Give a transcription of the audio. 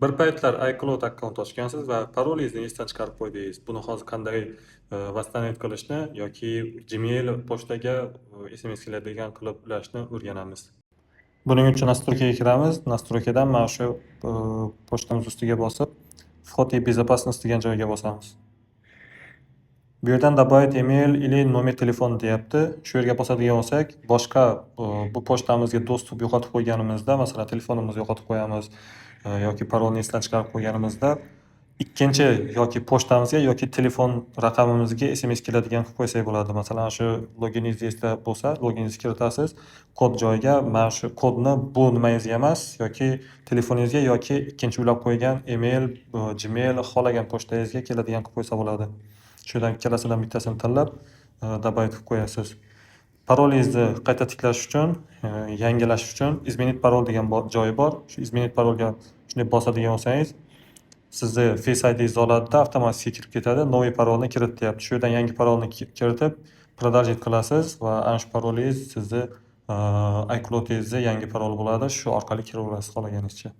Bir paytlar iCloud akkaunt ochgansiz va parolingizni esdan chiqarib qo'ydingiz. Buni hozir qanday восстановить qilishni yoki Gmail pochtaga SMS keladigan qilib ulashni o'rganamiz. Buning uchun настройка ga kiramiz. Настройка dan mana shu pochtamiz ustiga bosib, "Вход и безопасность" degan joyga bosamiz. Bu yerdan "Добавить email или номер телефона" deyapti. Shu yerga bosadigan bo'lsak, boshqa bu pochtamizga доступ yo'qotib qo'yganimizda, masalan, telefonimizni yo'qotib qo'yamiz yoki parolni esdan chiqarib qo'yganimizda, ikkinchi yoki pochtamizga, yoki telefon raqamimizga SMS keladigan qilib qo'ysak bo'ladi. Masalan, shu loginingiz esda bo'lsa, loginingizni kiritasiz, kod joyiga mana shu kodni bu nimangizga emas, yoki telefoningizga, yoki ikkinchi ulab qo'ygan email, Gmail, xohlagan pochtangizga keladigan qilib qo'ysa bo'ladi. Shu yerdan ikkalasidan bittasini tanlab, добавить qilib qo'yasiz. Parolingizni qayta tiklash uchun, yangilash uchun "Изменить пароль" degan joyi bor. Shu "Изменить пароль" ga shunday bosadigan bo'lsangiz, sizni Face IDingizni oladida, avtomatik kirib ketadi. "Новый пароль ni kirit" deyapti. Shu yerdan yangi parolni kiritib, продолжить qilasiz va ana shu parolingiz sizni iCloudingizni yangi paroli bo'ladi. Shu orqali kiraverasiz xohlaganingizcha.